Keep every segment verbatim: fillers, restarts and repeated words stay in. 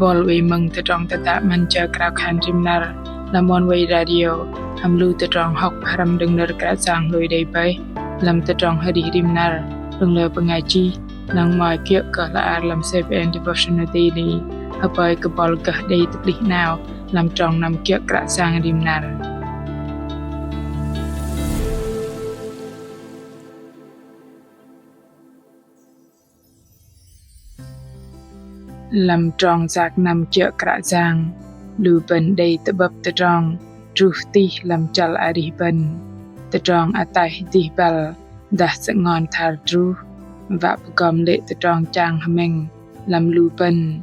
Bol wei mơ̆ng tơdrong tơdă 'Măn Jơ Krao Khan Rim Năr lăm Oneway Radio hăm lu tơdrong hŏk pơhrăm đơ̆ng nơ̆r Kră Yang hlôi đei bơih lăm tơdrong arih rim năr đơ̆ng lơ bơngai chih. Năng mă kiơ̆ kơ hla ar lăm Seven Devotional Daily. Hơpơi kơ bol gơh đei tơplih 'nao lăm trong năm kiơ̆ Kră Yang rim năr. Lăm trong yak năm kiơ̆ Kră Yang, lu bơ̆n đei tơ'bơ̆p tơdrong truh tih lăm chăl arih bơ̆n. Tơdrong ataih dih băl dah sơngon thar truh, wă pơgom lê̆ tơdrong chang hơmĕng lăm lu bơ̆n.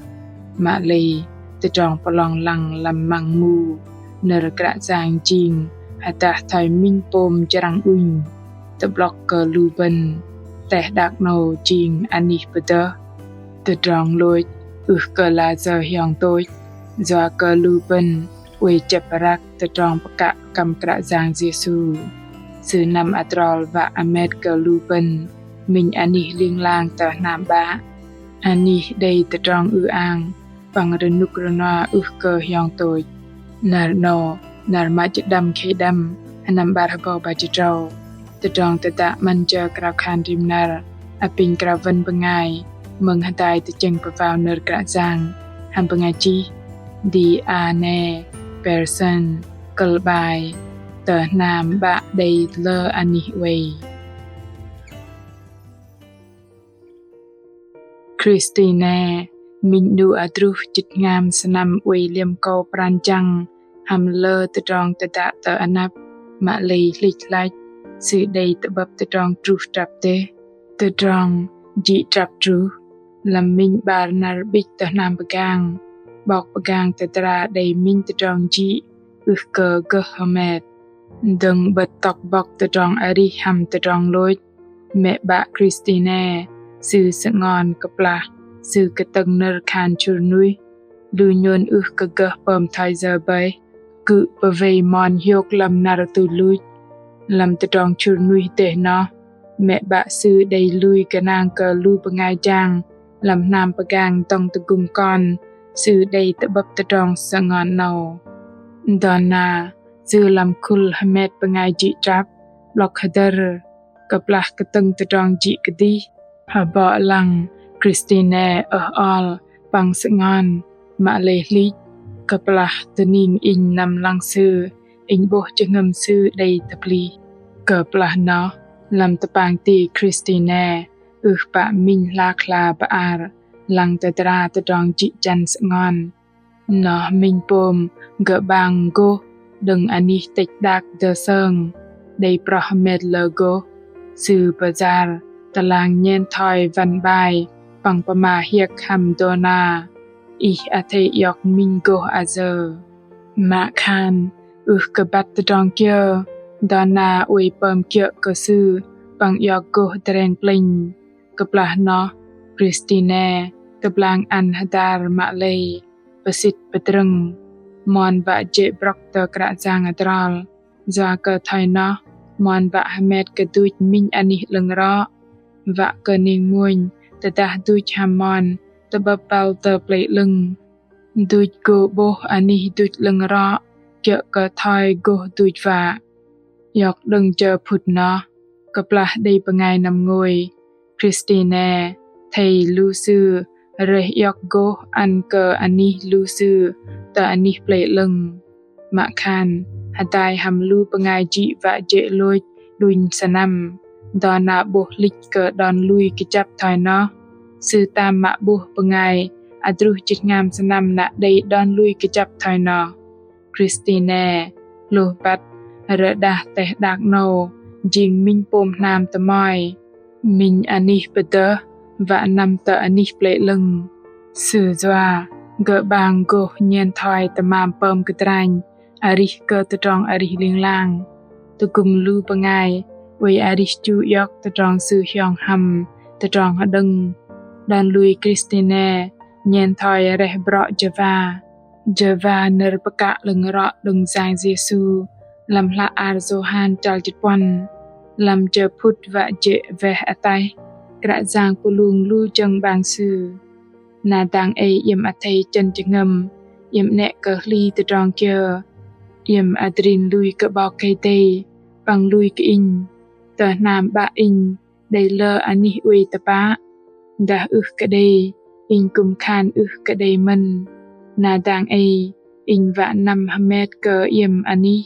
Mă lei tơdrong pơlong lăng lăm măng mu nơ̆r Kră Yang jing hơdah thoi minh pôm jrăng ŭnh tơ'blŏk kơ lu bơ̆n. Teh đak 'nâu jing anih pơdơh, tơdrong lôch ưh kơ la sơ̆ hiong tôch, yua kơ lu bơ̆n oei chĕp răk tơdrong pơkă kăm Kră Yang Yêsu. Sư năm adrol wă hơmet kơ lu bơ̆n minh anih ling lang tơ hnam 'Bă, anih đei tơdrong ư-ang păng rơnŭk rơnua ưh kơ hiong tôch. Năr 'nâu, năr mă jơdăm khei đăm, sơnăm 'bar hơbâu 'bar jĭt tơdrâu. Tơdrong tơdă 'Măn Jơ Krao Khan Rim Năr apinh krao wơ̆n bơngai mơ̆ng hơdai tơchĕng pơwao nơ̆r Kră Yang hăm bơngai chih Diane Pearson, kơ̆l 'bai: Tơ hnam 'Bă đei lơ anih oei. Christine, minh 'nu adruh jĭt hngam sơnăm oei liĕm akâu pran jăng hăm lơ tơdrong tơdă tơ anăp, mă lei hlĭch hlăch sư đei tơ'bơ̆p tơdrong truh trăp dêh. Tơdrong jĭ trăp truh lăm minh 'bar năr 'bĭch tơ hnam pơgang, 'bok pơgang tơdra đei minh tơdrong jĭ ưh kơ gơh hơmet. Dơ̆ng 'bơ̆t tŏk bŏk tơdrong arih hăm tơdrong lôch, mĕ 'bă Christine sư sơngon kơplah sư kơtơ̆ng nơ̆r khan chhŭr nuih. Lu nhôn ưh kơ gơh pơm thoi yơ bơih, kư̆ pơwei mon hiôk lăm năr tuch luch. Lăm tơdrong chhŭr nuih dêh noh, mĕ 'bă sư đei lui gơnang kơ lu bơngai jang lăm hnam pơgang dŏng tơgŭm kon sư đei tơ'bơ̆p tơdrong sơngon 'nâu. Dona sư lăm khul hơmet bơngai jĭ trăp, 'blŏk hơdơ̆r kơplah kơtơ̆ng tơdrong jĭ kơdih. Hơbŏ lăng, Christine ơh ol păng sơngon, mă lei hlĭch: Kơplah tơning inh năm lăng sư, inh 'bôh jơhngơ̆m sư đei tơplih. Kơplah noh, lăm tơpang ti Christine ưh pă minh hlak hla bơar lăng tơdra tơdrong jĭ jăn sơngon. Noh minh pôm gơ̆ 'bang gôh đơ̆ng anih tĕch đak dơsơng. Đei proh hơmet lơ gôh, sư pơyar tơlang nhen thoi wăn 'bai păng pơma hiơ̆k hăm Dona: Ih athei iŏk minh gôh ayơ? Mă khan ưh kơ băt tơdrong kiơ, Dona oei pơm kiơ̆ kơ sư păng iŏk gôh dreng plĕnh. Kơplah noh, Christine tơblang ăn hơdar mă lei pơsĭt pơdrơ̆ng. Mon wă jê̆ brŏk tơ Kră Yang adrol, yua kơ thoi noh mon wă hơmet kơ duch minh anih 'lơ̆ng rŏ, wă kơ ning mônh tơdah duch hăm mon tơ'bơ̆p băl tơ Pơlei 'lơ̆ng. Duch gô 'bôh anih duch 'lơ̆ng rŏ kiơ̆ kơ thoi gôh duch wă. Iŏk đơ̆ng jơ phŭt noh, kơplah đei bơngai năm ngôi, Christine athei lu sư rơih iŏk gôh ăn kơ anih lu sư tơ anih Pơlei 'lơ̆ng. Mă khan hơdai hăm lu bơngai jĭ wă jê̆ lôch đunh sơnăm, Dona 'bôh hlĭch kơ đon lui kơjăp thoi noh. Sư tam mă 'bôh bơngai adruh jĭt hngam sơnăm na đei đon lui kơjăp thoi noh. Christine hlôh băt rơđah teh đak 'nâu jing minh pôm hnam tơmoi, minh anih pơdơh wă năm tơ anih Pơlei 'lơ̆ng. Sư yua gơ̆ 'bang gôh nhen thoi tơmam pơm kơdranh arih kơ tơdrong arih ling lang. Tơgŭm lu bơngai oei arih chu iŏk tơdrong sư hiong hăm tơdrong hơđơ̆ng. Đon lui Christine nhen thoi rơih brŏ jơwa. Jơwa nơ̆r pơkă 'lơ̆ng rŏ đơ̆ng Yang Yêsu lăm hla ar Yôhan chăl jĭt puăn. Lăm jơ phŭt wă jê̆ weh ataih, Kră Yang pơlung lu jơ̆ng 'bang Sư. Na dang ei iĕm athei chơ̆n jơhngơ̆m, iĕm 'nĕ kơ hli tơdrong kiơ, iĕm adrin lui kơ 'Bok Kei-Dei păng lui kơ Inh. Tơ hnam 'Bă Inh đei lơ anih oei tơpă. Dah ưh kơ đei, inh kư̆m khan ưh kơ đei mơ̆n. Na dang ei inh wă năm hơmet kơ iĕm anih.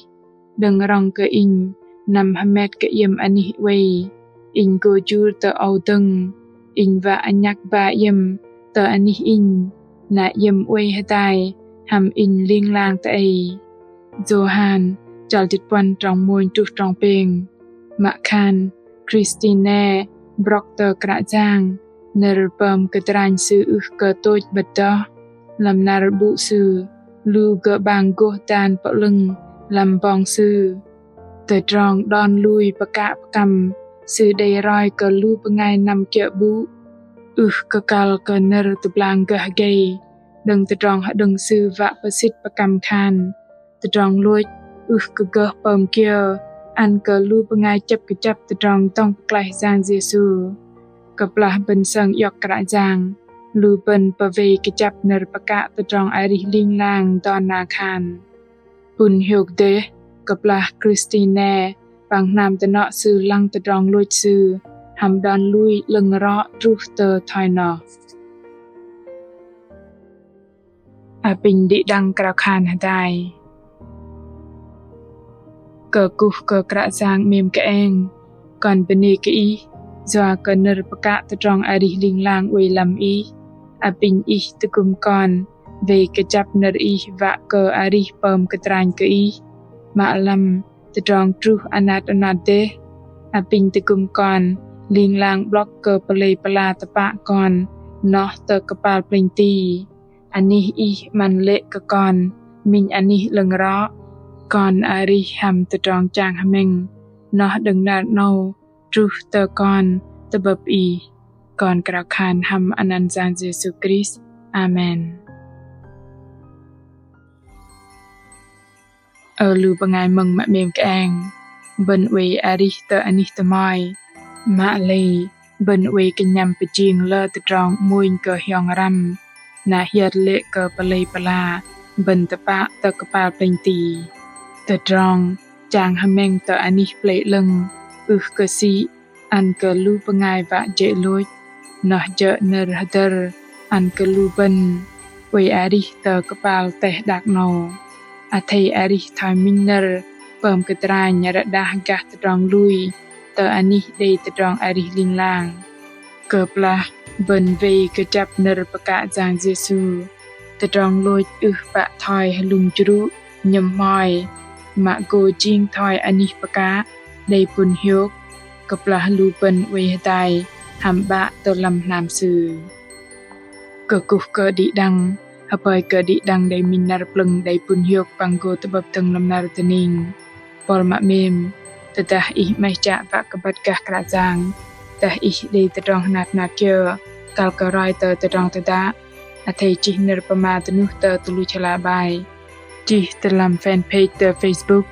Đơ̆ng rŏng kơ inh năm hơmet kơ iĕm anih oei, inh gô jur tơ âu dơ̆ng. Inh wă anhăk ba iĕm tơ anih inh, na iĕm oei hơdai hăm inh ling lang tơ ei. Yôhan chăl jĭt puăn trong mônh truh trong pêng. Mă khan Christine brŏk tơ Kră Yang, nơ̆r pơm kơdranh sư ưh kơ tôch 'bơ̆t dŏ. Lăm năr 'bŭ sư, lu gơ̆ 'bang gôh dan pơ'lơ̆ng lăm bŏng sư. Tơdrong đon lui pơkă pơkăm sư đei roi kơ lu bơngai năm kiơ̆ 'bŭ, ưh kơ kăl kơ nơ̆r tơblang gơh gei. Đơ̆ng tơdrong hơđơ̆ng sư wă pơsĭt pơkăm khan, tơdrong lôch ưh kơ gơh pơm kiơ ăn kơ lu bơngai chĕp kơjăp tơdrong dŏng pơklaih Yang Yêsu. Kơplah bơ̆n sơng iŏk Kră Yang, lu bơ̆n pơwei kơjăp nơ̆r pơkă tơdrong arih ling lang đon na khan. Pŭn hiôk dêh, kơplah Christine păng hnam dơnŏ sư lăng tơdrong lôch sư hăm đon lui 'lơ̆ng rŏ truh tơ thoi noh. Apinh đĭ đăng krao khan hơdai. Kơkuh kơ Kră Yang 'mêm kơeng, kon bơnê kơ Ih yua kơ nơ̆r pơkă tơdrong arih ling lang oei lăm Ih. Apinh Ih tơgŭm kon wei kơjăp nơ̆r Ih wă kơ arih pơm kơdranh kơ Ih. Mă lăm tơdrong truh anat anat dêh, apinh tơgŭm kon ling lang 'blŏk kơ pơlei pơla tơpă kon noh tơ kơpal plĕnh ti. Anih Ih 'măn lê̆ kơ kon minh anih 'lơ̆ng rŏ. Kon arih hăm tơdrong chang hơmĕng noh đơ̆ng năr 'nâu truh tơ kon tơ'bơ̆p Ih. Kon krao khan hăm anăn Yang Yêsu Krist. Amen. Ơ lu bơngai mơ̆ng mă 'mêm kơeng, bơ̆n oei arih tơ anih tơmoi. Mă lei bơ̆n oei kơnhăm pơjing lơ tơdrong mônh kơ hiong răm, na hiơt lê̆ kơ pơlei pơla bơ̆n tơpă tơ kơpal plĕnh ti. Tơdrong chang hơmĕng tơ anih plei 'lơ̆ng ưh kơ sĭ ăn kơ lu bơngai wă jê̆ lôch, noh jơ̆ nơ̆r hơdơ̆r ăn kơ lu bơ̆n oei arih tơ kơpal teh đak 'nâu. Athei arih thoi minh nơ̆r pơm kơdranh rơđah gah tơdrong lui tơ anih đei tơdrong arih ling lang. Kơplah bơ̆n wei kơjăp nơ̆r pơkă Yang Yêsu, tơdrong lôch ưh pă thoi hlŭng jrŭ nhơ̆m hmoi, mă gô jing thoi anih pơkă đei pŭn hiôk, kơplah lu bơ̆n oei hơdai hăm 'Bă tơ lăm hnam Sư. Kơkuh kơ đĭ đăng, hơpơi kơ đĭ đăng đei minh năr plơ̆ng đei pŭn hiôk păng gô tơ'bơ̆p dơ̆ng lăm năr dơning. Buăl mă 'mêm, tơdah ih 'maih chă wă kơ băt gah Kră Yang, dah ih đei tơdrong hnat hnat kiơ kăl kơ roi tơ tơdrong tơdă, athei chih nơ̆r pơma dơnuh tơ tơluch hla bơar, chih tơ lăm fanpage tơ Facebook,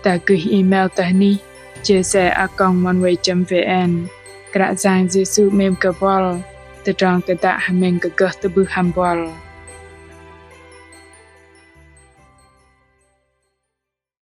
dah gơih email tơ anih chia sẻ a còng oneway chấm vn. Kră Yang Yêsu 'mêm kơ buăl. Tơdrong tơdă hơmĕng kơ gơh tơ'bưh hăm buăl.